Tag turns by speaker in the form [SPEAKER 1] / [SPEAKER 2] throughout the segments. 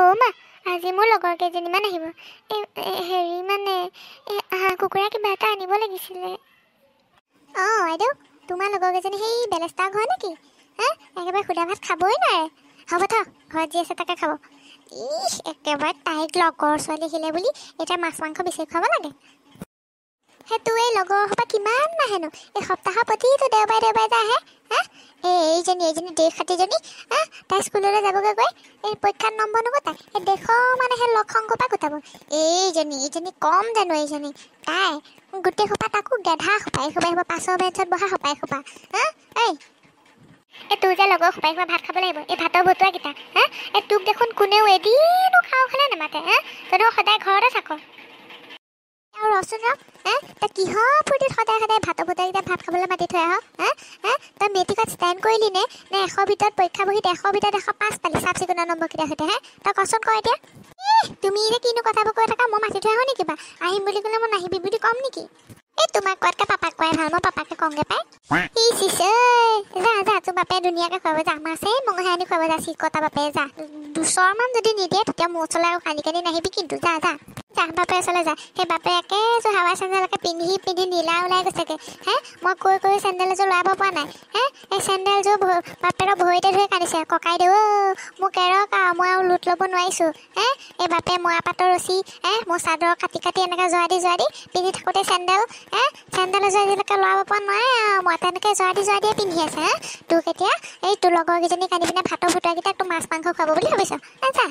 [SPEAKER 1] অ' মা, আজি মোৰ লগৰ কেইজনীমান আহিব। এই হেৰি মানে এই হাঁহ কুকুৰা কিবা এটা আনিব লাগিছিলে। অঁ আইদেউ, তোমাৰ লগৰ কেইজনী সেই বেলেস্তাৰ ঘৰ নেকি? হা, একেবাৰে সুদা ভাত খাবই নোৱাৰে। হ'ব থ, ঘৰত যি আছে তাকে খাব। ইহ, একেবাৰে তাইক লগৰ ছোৱালী আহিলে বুলি এতিয়া মাছ মাংস বেছি খুৱাব লাগে। সেইটো এই লগৰ সোপা কিমান আহেনো এই সপ্তাহৰ প্ৰতিটো দেওবাৰে দেওবাৰে যে আহে। হা, এই এইজনী দেশহাতীজনী, হা, তাই স্কুললৈ যাবগৈ গৈ এই পৰীক্ষাত নম্বৰ নগোটাই এই দেশৰ মানে সেই লগ সংগৰ পৰা গোটাব। এইজনী কম জানো এইজনী, তাই গোটেই সোপা তাকো গেধা সোপা, এই সোপা সোপা পাছৰ বেঞ্চত বহা সোপা এই সোপা। হা, এই তোৰ যে লগৰ সোপাই সোপা ভাত খাব লাগিব এই ভাতৰ ভতুৱাকেইটা। হা, এই তোক দেখোন কোনেও এদিনো খাওঁ খালে নামাতে। হা, তই দেখোন সদায় ঘৰতে থাক। আৰু ৰচোন ৰ, হে তই কিহৰ ফূৰ্তিত সদায় সদায় ভাতৰ ভতুৱাকেইটা ভাত খাবলৈ মাতি থৈ আহ? হা হা, তই মেট্ৰিকত ষ্টেণ্ড কৰিলি নে নে 100 ভিতৰত পৰীক্ষা বহীত 100 ভিতৰত 105 পালি চাফ চিকুণৰ নম্বৰকেইটাৰ সৈতে? হে তই কচোন ক এতিয়া। তুমি এতিয়া কিনো কথাবোৰ কৈ থাকা, মই মাতি থৈ আহোঁ নেকি কিবা? আহিম বুলি ক'লে মই নাহিবি বুলি ক'ম নেকি? এই তোমাক কোৱাতকৈ পাপাক কোৱাই ভাল, মই পাপাকে কওঁগে পাই। ইচ ইচ, যা যা, তোৰ বাপে ধুনীয়াকৈ খুৱাব যা, মাছে মঙহে আনি খুৱাব যা, চিকটা বাপে যা। দুচৰমান যদি নিদিয়ে তেতিয়া মোৰ ওচৰলৈ আৰু কান্দি কান্দি নাহিবি কিন্তু। যা যা যা, বাপেৰ ওচৰলৈ যা। সেই বাপে একেযোৰ হাৱাই চেণ্ডেলকে পিন্ধি পিন্ধি নীলা ওলাই গৈছেগৈ। হে, মই কৈ কৈ চেণ্ডেল এযোৰ লৰাব পৰা নাই। হে, এই চেণ্ডেলযোৰ বাপেৰৰ ভৰিতে ধৰি কান্দিছে, ককাইদেউ মোক এৰক আৰু, মই আৰু লোট ল'ব নোৱাৰিছোঁ। হে, এই বাপে মৰা পাতৰ ৰছী, হে মোৰ চাদৰ কাটি কাটি এনেকৈ যোৱা দি যোৱা দি পিন্ধি থাকোঁতে চেণ্ডেল, হে চেণ্ডেল এযোৰ আজিলৈকে লৰাব পৰা নাই আৰু, মই তেনেকৈ যোৱা দি যোৱা দিয়ে পিন্ধি আছে। হে, তোক এতিয়া এই তোৰ লগৰ কেইজনী কান্দি পিনে ভাতৰ ভতুৱাকেইটাক তোৰ মাছ মাংস খুৱাব বুলি ভাবিছ? যা।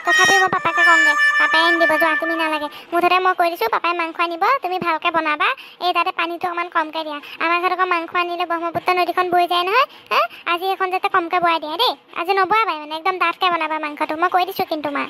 [SPEAKER 1] তথাপিও মই পাপাকে কমগৈ, পাপাই আনি দিব, যোৱা তুমি নালাগে। মুঠতে মই কৈ দিছোঁ, পাপাই মাংস আনিব, তুমি ভালকৈ বনাবা। এই তাতে পানীটো অকণমান কমকৈ দিয়া। আমাৰ ঘৰত আকৌ মাংস আনিলে ব্ৰহ্মপুত্ৰ নদীখন বৈ যায় নহয়। হা, আজি এইখন যাতে কমকৈ বোৱাই দিয়া দেই, আজি নবোৱাবাই মানে একদম ডাঠকৈ বনাবা মাংসটো, মই কৈ দিছোঁ কিন্তু মা।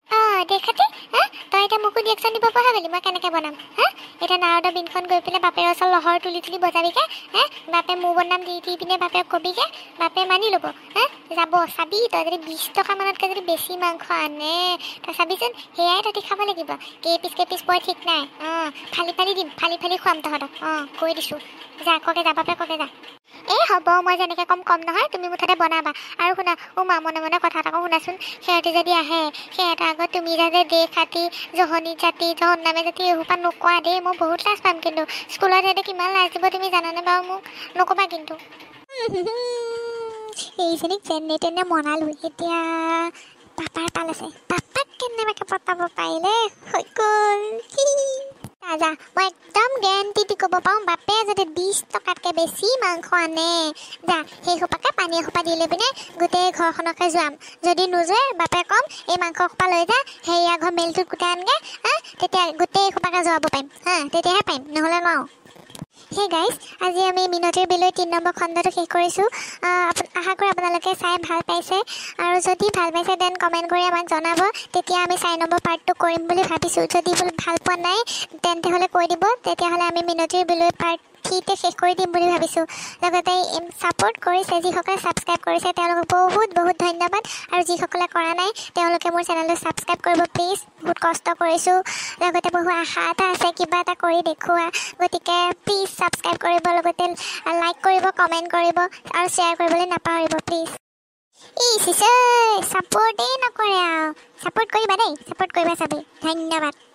[SPEAKER 1] অঁ দেখাতে, হা তই এতিয়া মোকো ৰিয়েকশ্যন দিব পৰা গ'লি, মই কেনেকৈ বনাম? হা, এতিয়া নাৰদৰ বিনখন গৈ পেলাই বাপেৰৰ ওচৰত লহৰ তুলি তুলি বজাবিগে। হা, বাপে মোৰ বদনাম দি দি পিনে বাপেক কবিগে, বাপে মানি ল'ব। হা, যাব চাবি, তই যদি 20 টকামানতকৈ যদি বেছি মাংস আনে তই চাবিচোন, সেয়াই তহঁতি খাব লাগিব। কেইপিচ কেইপিচ পৰে ঠিক নাই। অঁ ফালি ফালি দিম, ফালি ফালি খুৱাম তহঁতক। অঁ কৈ দিছোঁ, যা ককে যা, বাপে ককে যা। এই হ'ব, মই যেনেকৈ ক'ম ক'ম নহয়, তুমি মুঠতে বনাবা। আৰু শুনা, অ' মা, মনে মনে কথা এটা কওঁ শুনাচোন। সিহঁতি যদি আহে সিহঁতৰ আগত তুমি যাতে দেশ জাতি জহনী জাতি জহন্নামে জাতি এইসোপা নোকোৱা দেই, মই বহুত লাজ পাম কিন্তু। স্কুলত সিহঁতে কিমান লাজ দিব তুমি জানানে বাৰু? মোক নক'বা কিন্তু। এইজনীক যেনে তেনে মনালোঁ, এতিয়া পাপাৰ পাল আছে, পাপাক কেনেবাকৈ পতাব পাৰিলে হৈ গ'ল। যা, মই একদম গেৰাণ্টি দি ক'ব পাৰোঁ, বাপে যদি 20 টকাতকৈ বেছি মাংস আনে, যা সেই সোপাকে পানী এসোপা দি লৈ পিনে গোটেই ঘৰখনকে যোৱাম। যদি নোযোৱে বাপে ক'ম এই মাংস সোপা লৈ যা, হেৰিয়া ঘৰ মেলটোত গোটাই আনগৈ। হা, তেতিয়া গোটেই সোপাকে যোৱাব পাৰিম। হা, তেতিয়াহে পাৰিম, নহ'লে নোৱাৰোঁ। হে গাইজ, আজি আমি মিনতিৰ বিলৈ 3 নম্বৰ খণ্ডটো শেষ কৰিছোঁ। আশা কৰোঁ আপোনালোকে চাই ভাল পাইছে, আৰু যদি ভাল পাইছে then comment কৰি আমাক জনাব, তেতিয়া আমি 4 নম্বৰ পাৰ্টটো কৰিম বুলি ভাবিছোঁ। যদি বোলে ভাল পোৱা নাই তেন্তে হ'লে কৈ দিব, তেতিয়াহ'লে আমি মিনতিৰ বিলৈ পাৰ্ট 3তে শেষ কৰি দিম বুলি ভাবিছোঁ। লগতে ছাপোৰ্ট কৰিছে যিসকলে ছাবস্ক্ৰাইব কৰিছে তেওঁলোকক বহুত বহুত ধন্যবাদ, আৰু যিসকলে কৰা নাই তেওঁলোকে মোৰ চেনেলটো ছাবস্ক্ৰাইব কৰিব প্লিজ। বহুত কষ্ট কৰিছোঁ, লগতে বহু আশা এটা আছে কিবা এটা কৰি দেখুওৱা, গতিকে প্লিজ ছাবস্ক্ৰাইব কৰিব, লগতে লাইক কৰিব, কমেণ্ট কৰিব আৰু শ্বেয়াৰ কৰিবলৈ নাপাহৰিব প্লিজ। ইচ ছাপোৰ্টেই নকৰে আৰু, ছাপোৰ্ট কৰিবা দেই, ছাপোৰ্ট কৰিবা চবেই। ধন্যবাদ।